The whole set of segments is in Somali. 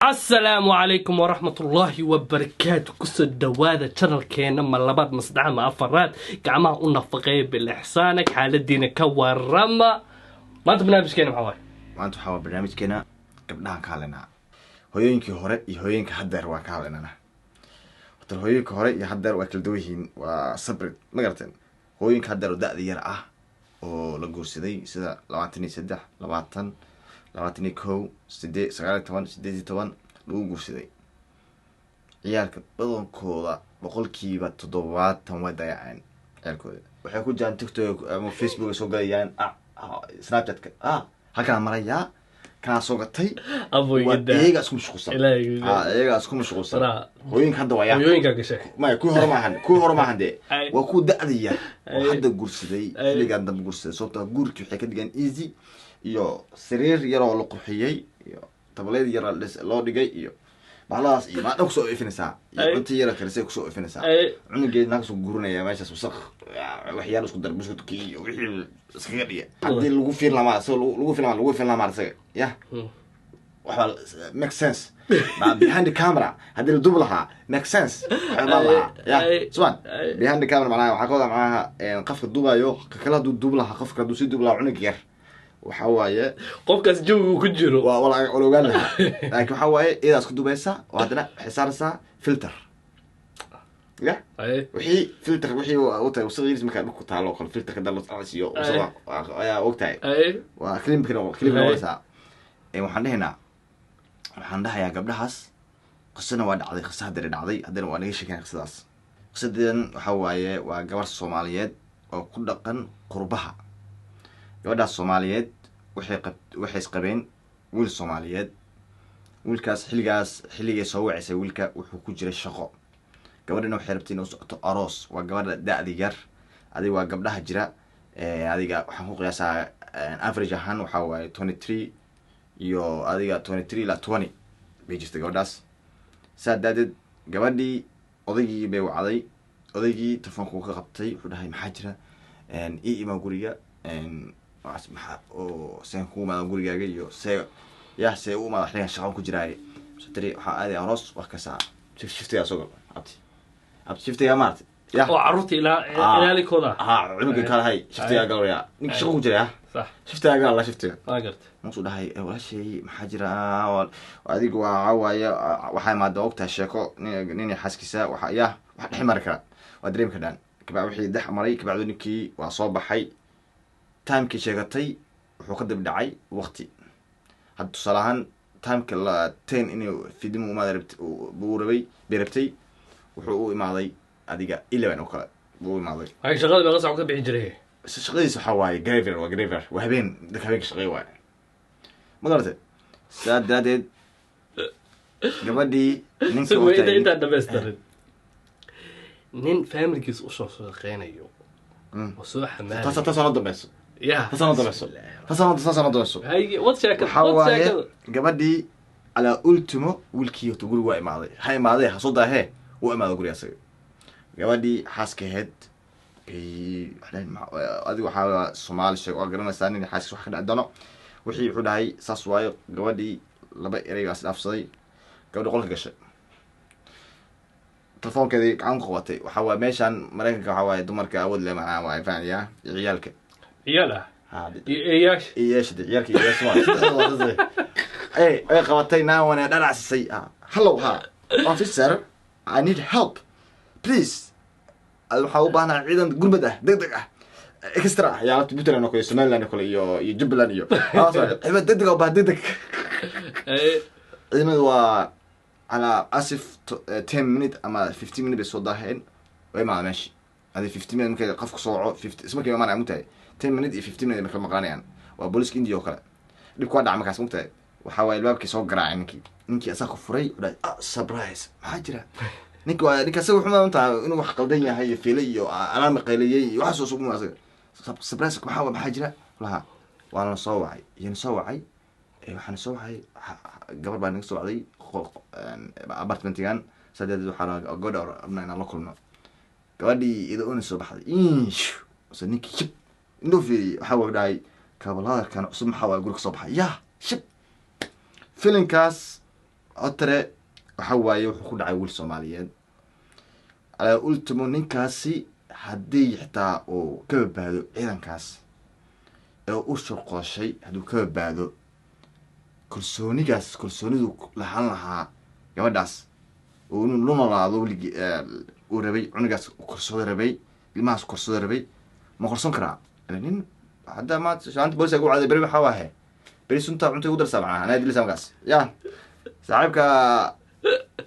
Asalaamu calaykum waraxmatullaahi wabarakaatu. Kusoo dhawaada channelkeena. Ma labaad, ma saddexaad, ma afaraad? Gacmaha u nafaqeeya bilixsaanak. Xaaladiina ka warama. Maanta barnaamijkeena maxaa waaye? Maanta waxaa waa barnaamijkeena gabdhahan ka hadlaynaa. Hooyooyinkii hore iyo hooyooyinka haddeer waan ka hadlaynana. Horta hooyooyinka hore iyo haddeer waa kala duwan yihiin, waa separate, ma garateen? Hooyooyinka haddeer oo da-da yar ah oo la guursaday, sida 23, 20, 21, 8, 19, 18 lagu guursaday, ciyaalka badankooda 70% way dayaceen ciyaalkooda. Waxay ku jiraan TikTok ama Facebook ay soo galayaan, Snapchatka, halkaan marayaa, kanaa soo gatay. Waa iyagaa isku mashquulsan. Ilaahay. Iyagaa isku mashquulsan. Waraa. Hooyinka hadda waa ya hooyooyinkaa gashay. Maya, kuwii hore maahan, kuwii hore maahan dee. Ay. Waa kuwa da-da yar oo Ay. hadda guursaday. Ay. Xilligan dambe guursaday, sababtoo ah guurkii waxay ka dhigaan easy iyo sariir yaroo la qurxiyey iyo tabaleed yaroo loo dhigay iyo bahladaas iyo maadha kusoo ifinaysaa iyo Ay. cunto yara karisay kusoo ifinaysaa. Ay. Cunugeed naag kusoo gurinaya meeshaas, wasaq, waxyaalo isku dar, buskudkii iyo wixii iskaga dhiga. Haddii lagu fiirin lamaa isaga, lagu fiirin lamaa, lagu fiirin lamaa isaga yah. Waxbaa make sense. Ma behind the camera haddii la duub lahaa, make sense, waxaa imaan lahaa ya. Ay. Suman. Ay. Behind the camera macnaha waxaa ka wadaa, macnaha qofka duubayo, ka kale hadduu duub lahaa, qofka hadduu sii duub lahaa cunug yar, waxa waaye qofkaas jawigu ku jiro. Waa la ogaan lahaa, laakiin waxaa waaye iyadaas ku dubaysa oo haddana waxay saaraysaa filter ya. Wixii filter wixii u tahay wasaq yiris markaa dhulku taalo oo kale, filterka dal la siyo wasaq ayaa og tahay. Waa clipka clip noqonaysaa. Waxaan dhahaynaa, waxaan dhahayaa gabdhahaas qisana waa dhacday, qisa haddana dhacday, haddana waa naga sheekeyn qisadaas. Qisadan waxa waaye waa gabar Soomaaliyeed oo ku dhaqan qurbaha. Gabadhaas Soomaaliyeed waxay qab waxay isqabeen wiil Soomaaliyeed. Wiilkaas xilligaas, xilligay soo wacisay, wiilka wuxuu ku jiray shaqo. Gabadhina waxay rabtay inay u socoto aroos. Waa gabadha da-da yar, adiga waa gabdhaha jira, adiga waxaan ku qiyaasaa average ahaan waxaa waaye 23 iyo adiga 23 ilaa 20 bay jirtay gabadhaas. Saa daadeed gabadhii odaygii bay wacday. Odaygii telefoonka ka qabtay, wuxuu dhahay: "Maxaa jira? Ii imaa guriga." Maxaa oo seen kugu imaada gurigaaga iyo see yah, see u imaada xilligan shaqan ku jiraaye? Mase tiri waxaa aaday aroos, wax kasaa shiftigaa soo gal, abti, abti, shiftigaa maarata yah. Oo carruurta ilaalikooda. Ha, cunuga kalahay shiftigaa galaya, ninka shaqo ku jira. Shiftigaa gala, shiftiga. Waa garta. Markaasuu dhahay: "Walaashay, maxaa jira? Adiga waa waaye, waxaa imaada, ogtahay sheeko nin xaaskiisa waxa yah wax dhex mari kara, waa dareemi kardhaan." Kabacdi wixii dhex maray, kabacdi ninkii waa soo baxay. Timekii sheegatay wuxuu ka dib dhacay waqti. Hadda tusaale ahaan timeka la 10 inuu fidimo imaada rabt buu rabay, bay rabtay, wuxuu u imaaday adiga 11 oo kale buu u imaaday. Waxay shaqada meeqa sac ka bixi jiray? Shaqadiisa waxaa waaye driver, waa driver, waa habeen, dadka habeenka shaqeey waaye, ma garatay? Saa daraadeed gabadhii ninka Sug ogtahay- intaan dhamaystirin, nin familygiisa usoo shaqeynayo oo soo xamaalayo. Taasoo noo dambeyso. Ya. Taasoo noo dambeyso, taasoo noo dambeyso. Hay, wad sheekada. Waxaa wad waaye sheekada. Gabadhii calaa ultimo wiilkii horta guriga waa imaaday, ha imaaday, ha soo daahee, wuu imaaday guriga asaga. Gabadhii xaaska ahayd bay waxay dhahay, adiga waxaa Soomaali sheeg, waa garanaysaa nin xaaskiis wax ka dhici doono. Wixii wuxuu dhahay saas waayo. Gabadhii laba erey baa isdhaafsaday. Gabadhii qolka gashay, telefoonkeedii gacan ku qabatay. Waxaa waaye meeshaan Maraykanka waxaa waaye dumarka awood leh, macnaha waa fahanyaa, iyo ciyaalka. Ciyaal ah. Ha. Iyo eeyaasha. Iyeesha de, ciyaalka iyo eeyaasha waa ay ay qabatay naawana dhanacsisay. "Hello, ha, officer, I need help, please. Waxaa u baahnaa ciidan gurmad ah, deg deg ah, extra ah, yaa Puntland oo kale, Somaliland oo kale iyo Jubbaland iyo ciidan deg deg ah u baahan, deg deg." Ciidamadu waa calaa asif 10 minute ama 15 minute bay soo daaheen, way imaada meesha. Adi 15 minute markay qofku soo waco, 50 ismarkay imaanaya, mugtahay, 10 minute iyo 15 minute markala maqaanayaan. Waa booliska India oo kale. Dhibku waa dhaca markaas, mugtahay, waxaa waaye albaabkii soo garaacay. Ninkii asaa ku furay, wuxuu dhahay: "Ah, surprise, maxaa jira?" Ninki waa ninka asaga wuxuu maantahay inuu wax qaldan yahay iyo fiilay iyo alaama qayliyey iyo waxaas oo sugu asaga. "Surprise, maxaa jira?" Laha waana soo wacay, iyana soo wacay. Waxaana soo wacay gabar baa naga soo wacday apartmentigan, saa darteed waxaa gabadha rabnaa inaan la kulno. Gabadhii iyada una soo baxday insh se ninkii shib indhoo fiiriyey. Waxaa wuxuu dhahay: "Kabalaadarkan cusub maxaa waay guri kasoo baxay?" Yah, shib. Filinkaas Otare waxa waaye wuxuu ku dhacay wiil Soomaaliyeed. Alaa ultimo ninkaasi haddii xitaa uu ka badbaado ciidankaas ee u shurqooshay, hadduu ka badbaado, kalsoonigaas, kalsoonidu lahaan lahaa gabadhaas oo inuu la noolaado weligii uu rabay, cunugaas korsooda rabay, ilmahaas korsooda rabay, ma korson karaa? Ila nin hadda maanta shaanta booliska ku caaday, beri maxaa waahe, beri sunta cunta ugu darsaa, macnaha anaa dilisa markaas. Ya saaxiibka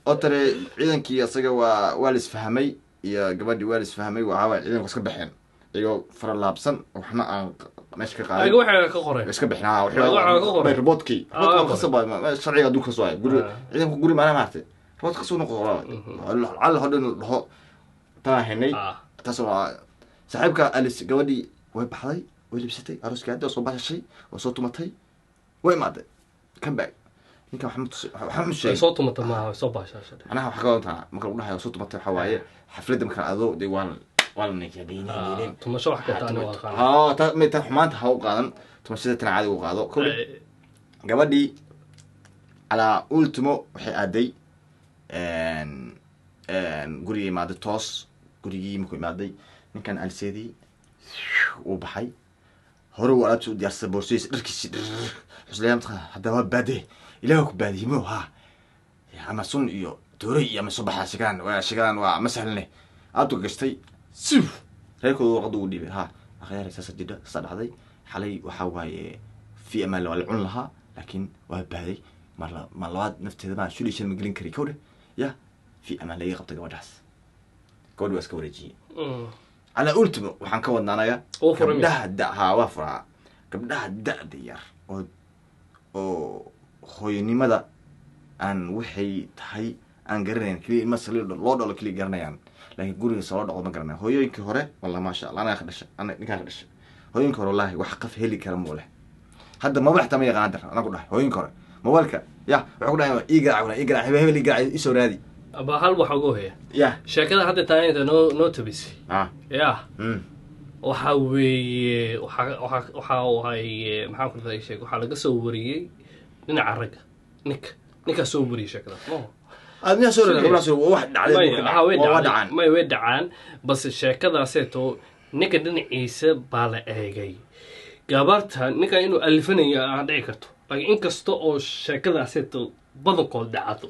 Otare, ciidankii isaga waa la isfahmay iyo gabadhii waa la isfahmay. Waxaa waay ciidanku iska baxeen iyagoo fara laabsan, waxna aan meesha ka qaadin. Ayaga waxay ka qoreen. Iska bixin, ha. Waxaa ka qoray. Riboodkii riboodka khasab waa sharciga adduunka kasoo waay guri. Ciidanku guri maana maartay ribood kasoo noqo cal hodhan la dhaho tanaa henay. Taas waa saaxiibka Alice. Gabadhii way baxday, way libsatay, arooskii hadda soo bashashay, waa soo tumatay, way imaaday, come back. Ninka waxma tusi, waxma Way sheegay. soo tumata maaha, way soo baashaasha. Macnaha waxaa ka wadantaa marka lagu dhahayo soo tumatay, waxaa waaye xafladda marka la ado dee waa la ninka. Tumasho wax kata ani waa aqaana. Ha, ta ta xumaanta ha u qaadan, tumashada tan caadi u qaado kowdhe. Gabadhii calaa ultimo waxay aaday gurigii, imaaday toos gurigii. Markuu imaaday ninkan aliseedii uu baxay, hore uu alaabtiisa u diyaarsaday, boorsadiisa, dharkiisi xusleeya mataqana. Hadda waa baade, ilaah ku baadiyimo ha, ama sun iyo toore iyo ama soo baxaa sheekadan, waa sheekadan, waa ma sahline. Aabtu gashtay sif reerkooda warqadda ugu dhiibay, ha akhyaar, saasa jidha, saasa dhacday xalay. Waxaa waaye fi amaan waa la cun lahaa, laakiin waa baaday. Mar mar labaad nafteeda maa shuli shan ma gelin kari kowdhe. Ya fi amaan laga qabta gabadhaas, gabadhi waa iska wareejiyey. Calaa ultimo waxaan ka wadnaa anaga Wuu furay mise? gabdhaha da ha waa furaa. Gabdhaha da'da yar oo hooyanimada aan waxay tahay aan garanayn, keliya ilma saliid loo dhalo keliya garanayaan, laakiin guriga soo dhaqo ma garanayan. Hooyooyinkii hore wallah maasha Allah, anaga ka dhashay, ana ninkaan ka dhashay. Hooyooyinka hore wallahi wax qaf heli kara muu leh. Hadda mobile xitaa ma yaqaan hadda. Anaa ku dhahay hooyooyinka hore mobilka ya waxay ku dhahay ii garaac, ii garaac, hebel hebel ii garaac, isoo raadi. Aba hal wax ugu hoya. Ya. Sheekada hadda taanita noo tabisay. Ya. Waxa weeye waxa waaye, maxaan ku raday, sheeg, waxaa laga soo wariyey dhinaca ragga, ninkaa soo wariyey sheekadaas no. Aad miyaa soo raadi gabdhaha soo wax dhacday? May dhulka ha way waa dhacday. Dhacaan. May, way dhacaan, balse sheekadaaseeto ninka dhinaciisa baa la eegay. Gabarta ninkan inuu alifanayo aan dhici karto, laakiin inkasta oo sheekadaaseeto badankood dhacdo,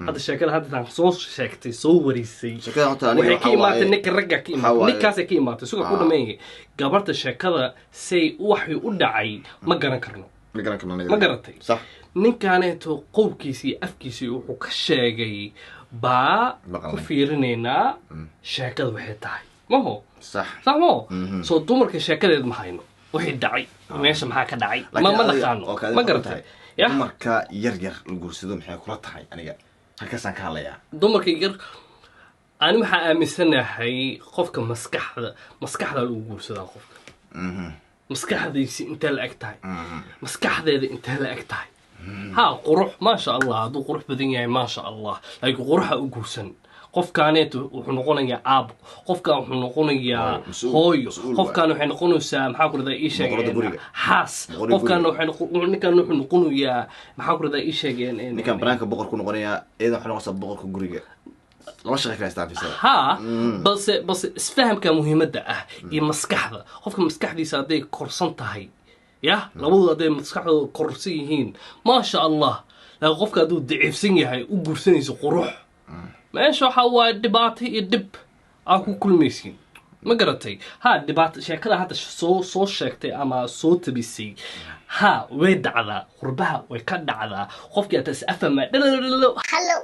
hadda sheekada hadda taan soo sheegtay, soo warisay, Sheekada horta aniga waxay ka waxaa imaatay waaye- ninka ragga ka waxaa imaatay. waaye- Ninkaasay ka imaatay suga ku dhameeyay. Gabarta sheekada say waxay u dhacay ma garan karno. Ma garan karno aniga. Ma garatay? Sax. Ninkaaneeto qowlkiisa iyo afkiisa wuxuu ka sheegay baa Maqalnay. ku fiirinaynaa sheekada waxay tahay maho. Sax. Sax maho. Soo dumarka sheekadeed ma hayno, wixii dhacay meesha maxaa ka dhacay ma Laakiin ma adiga- naqaano. oo kaadi Ma waxay garatay? tahay, Ya. Dumarka yar yar la guursado maxay kula tahay? Aniga halkaasaan ka hadlayaa. Dumarka yar ani waxaa aaminsanahay qofka maskaxda lagu guursadaa, qofka maskaxdiisi intee la eg tahay, maskaxdeeda intee la eg tahay. Ha qurux, maasha Allah, hadduu qurux badan yahay, maasha Allah, laakiin quruxa u guursan. Qofkaaneeto wuxuu noqonayaa aabo, qofkaan wuxuu noqonayaa Mas-uul, hooyo, mas-uul. Qofkaan waxay noqonaysaa, maxaa ku radaa, ii sheeg, Boqorada guriga. xaas. Boqorada Qofkaan guriga. waxay ninkaan wuxuu noqonayaa, maxaa ku radaa, ii sheegeen, Ninkan banaanka boqor ku noqonayaa, iyadan waxay noqonaysaa boqorka guriga. Laba shaqo kala haystaan fisada. Ha, balse isfahamka muhiimadda ah iyo maskaxda qofka, maskaxdiisa hadday korsan tahay, ya labadooda hadday maskaxdooda korsan yihiin, maasha Allah. Laakiin qofka hadduu daciifsan yahay, u guursanayso qurux, meesha waxaa waaye dhibaato iyo dhib aa ku kulmaysiin. Ma garatay? Ha, dhibaato sheekada hadda soo sheegtay ama soo tabisay, ha, way dhacdaa, qurbaha way ka dhacdaa. Qofkii hata is afama dhalalo. Hello,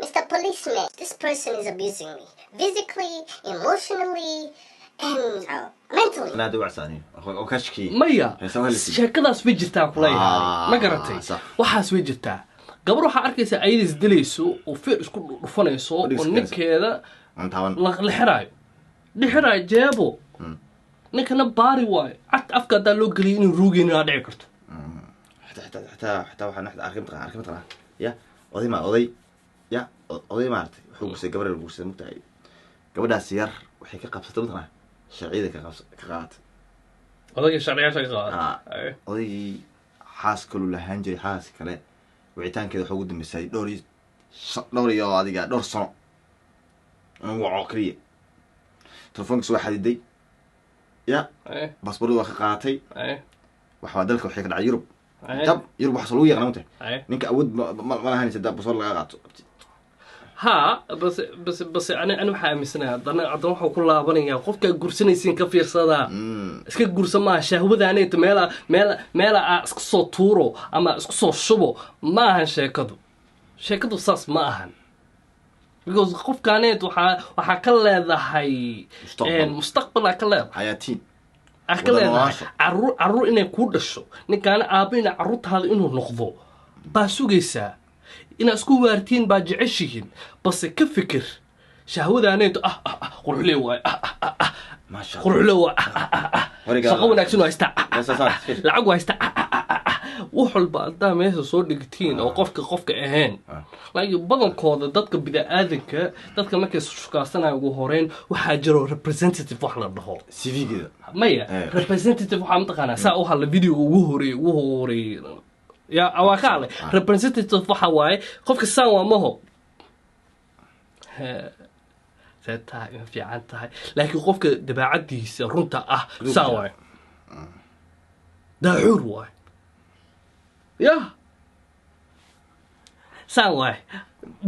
Mr. Policeman. This person is abusing me physically, emotionally, and mentally. Anaa hadda wacsaani oo kashkii Maya. Heesa waa la siiyey. Sheekadaas way jirtaa kuleeyahay. Ma garatay? Sax. Waxaas way jirtaa. Gabar waxaa arkaysa ayada isdilayso oo feer isku dhufanayso oo Dhigis. ninkeeda Aan taaban. la xiraayo, dhixiraayo jeebo, ninkana baari waayo cad afka haddaa loo geliyay inuu ruugeynin aa dhici karto. Xitaa waxaan arkay, mataqaan, arkay, mataqaan, ya oday ma oday ya oday maaragtay wuxuu guursaday gabar yar guursaday, mugtahay. Gabadhaas yar waxay ka qabsatay, mataqaan, sharciyada ka qaadatay. Odaygii sharciyaasha ka qaada. Odaygii xaas kaluu lahaan jiray, xaas kale. Wicitaankeeda waxaa ugu dambeysay dhowr iyo adiga dhowr sano inuu waco keliya. Telefoonkiisa waa xadiday ya. Baasboordi waa ka qaadatay. Waxaa dalka waxay ka dhacay Yurub. Jab Yurub waxaas lagu yaqaan matahay. Ninka awood ma lahanaysa hadaa baasboor laga qaato. Ha, bas ani waxaa aaminsanahay, haddana waxaa ku laabanayaa qofkaa gursanaysiin ka fiirsadaa. Iska gursa maaha shahwadaanayta meela aa iska soo tuuro ama isku soo shubo ma ahan sheekadu. Sheekadu saas ma ahan, because qofkaaneet waxaa ka leedahay Mustaqbal. Mustaqbal aa ka leedahay. Xayaatiin. Aa ka Wada leedahay. noolaasho. Caruur inay kuu dhasho, ninkaana aabbo ina carruurtaada inuu noqdo baa sugaysaa, inaad isku waartiin baa jeceshihiin. Balse ka fikir shahwadaaneeto. Ah ah ah, quruxle waay, ah ah ah ah. Maasha Allah. Quruxle waay, ah ah ah ah. Horigaa. Shaqo wanaagsan oo haystaa, ah, ah. Saas, saas, Ah, lacag waa haystaa, ah ah ah ah ah. Wax walba haddaa meesha soo dhigtiin oo qofka ahayn. Laakiin badankooda dadka bini-aadanka, dadka markay shukaansanaya ugu horeyn waxaa jiro representative wax la dhaho. CV-geeda. Maya. Representative waxaa mataqaanaa saa u hadla videoga ugu horeeyey ya waa ka hadlay. Representative waxa waaye qofka saan waa maho. See tahay? Ma fiican tahay? Laakiin qofka dabeecadiisa runta ah saan waaye, daacuur waaye ya saan waaye,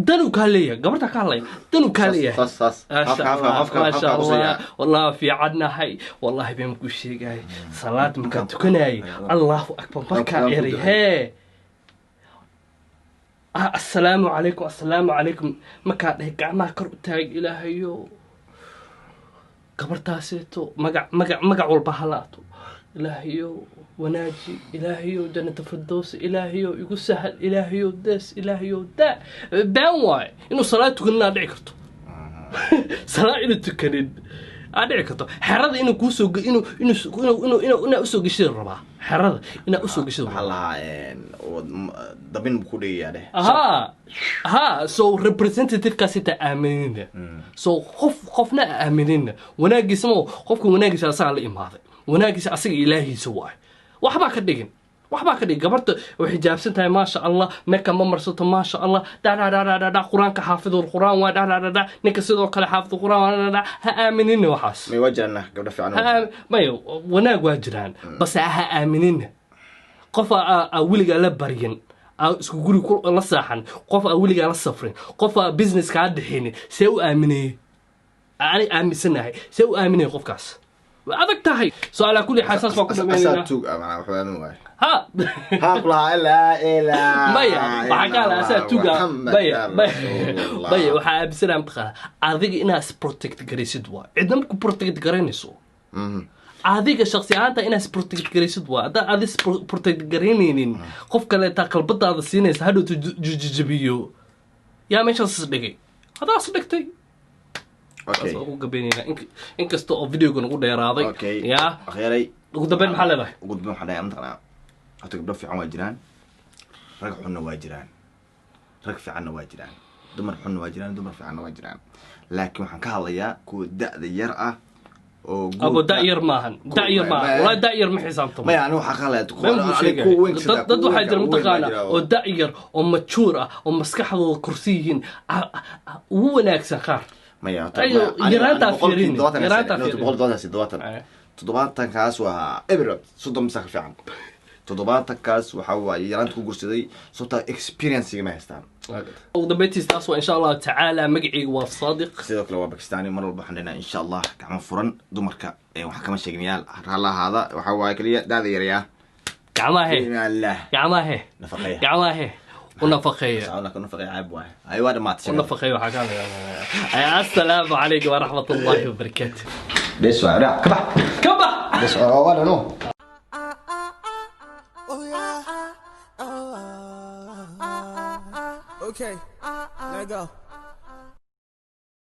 danuu kaa leeyahay, gabarta ka hadlaya danuu kaa leeyahay. Saas saas. Maasha Afka afka Allah, afka maasha afka Allah, qusaya. Wallahi fiicannahay, wallahi baan ku sheegay, salaad markaan tukanayay, Allahu akbar markaan Afka- eray hee, ah, assalaamu calaykum, assalaamu calaykum markaa dhahay, gacmaha kor u taag, Ilaahayo gabartaaseeto magac walba halaato, Ilaahayo wanaaji, Ilaahayo jannata firdows, Ilaahayo igu sahal, Ilaahayo dees, Ilaahayo daa. Been waaye. Inuu salaad tukanin aa dhici karto, salaad inuu tukanin aa dhici karto. Xerada inuu kuusoo inuu inaa usoo geshida rabaa, xerada inaa usoo geshida Waxaa rabaa. lahaa dabin buu ku dhigayaa dheh. Aha, so representative-kaas xitaa aaminina. So qofna a aaminina wanaagiisa ma. Qofka wanaagiisa asagaa la imaaday, wanaagiisa asaga ilaahiisa waay. Waxbaa ka dhigin, waxbaa ka dhigin. Gabarta way xijaabsan tahay, maasha Allah, meka ma marsato, maasha Allah, dhadhadhadhadha, Qur-aanka xaafidul Qur-aan waa dhadhadhadha, ninka sidoo kale xaafidul Qur-aan waa dhadhadha. Ha aaminina waxaas. May, waa jiraan gabdho fiican. Maya, wanaag waa jiraan, base ha aaminina qof aa weligaa la baryin, aa isku guri la saaxan, qof aa weligaa la safrin, qof aa business kaa dhexinin. See u aaminayey? Ani aaminsanahay, see u aaminaya qofkaas? Way adag tahay. So alaa kulli xaal saas baa ku Asaa dhameynayna. tuug ah macnaa wuxuu aamin waaye. Ha. Ha kulahaa ilaa ilaa. Maya, waxaa ka hadla asaa tuga. Maya, maya, maya, waxaa aaminsanahay mataqaana adiga inaad is protect garaysid waa cidna marku protect garaynayso. Adiga shaksi ahaanta inaad is protect garaysid waa haddaa aad is protect garaynaynin, qof kaleetaa qalbadaada siinaysa, hadhowta jijijabiyo. Yaa meeshaas is dhigay? Haddaa is dhigtay. Okay. Saas ugu gabaynayna, inkasta oo videoga nagu dheeraaday. Okay. Ya. Akhyaray. Ugu dambeyn maxaa leedahay? Ugu dambeyn waxaa leeyahay mataqanaa, horta gabdho fiican waa jiraan, rag xunna waa jiraan, rag fiicanna waa jiraan, dumar xunna waa jiraan, dumar fiicanna waa jiraan, laakiin waxaan ka hadlayaa kuwa da'da yar ah oo abo da yar maahan, da yar maahan, wallahi da yar ma xisaabtamo. Maya, aniga waxaan ka hadlayaa Been buu aniga sheegay. kuwa weyn. Dad waxaa jira mataqaana oo da' yar oo majuur ah oo maskaxdooda kursi yihiin, ugu wanaagsan qaar. Maya horta Ayo, yaraantaa fiirin, yaraantaa fiirin. 170, 70, 70-kaas waa eber, 30 bisa ka fiican. 70-kaas waxaa waaye yaraanta ku gursaday, sababtaa experience ma haystaan. Ugu dambeyntiis taas waa insha Allahu tacaala. Magacayga waa Saadiq. Sidoo kale waa Bakistani. Mar walba waxaan leenahay insha Allah gacmo furan. Dumarka waxaa kama sheegnayaal raalli ahaada, waxaa waaye keliya daada yaryaa. Gacmaha he. Allah. Gacmaha he. Nafaqeeya. Gacmaha he u nafaqeeya. Sauna ka nafaqeeya caab waaye ay waa dhamaatay. U nafaqeeya. Waxaa ka hadlaya. Assalaamu calaykum waraxmat ullahi wabarakaatu. Bes waa dhac ka bax. Ka bax. Bes waa dhano. Oh yeah. Oh, okay. Let go.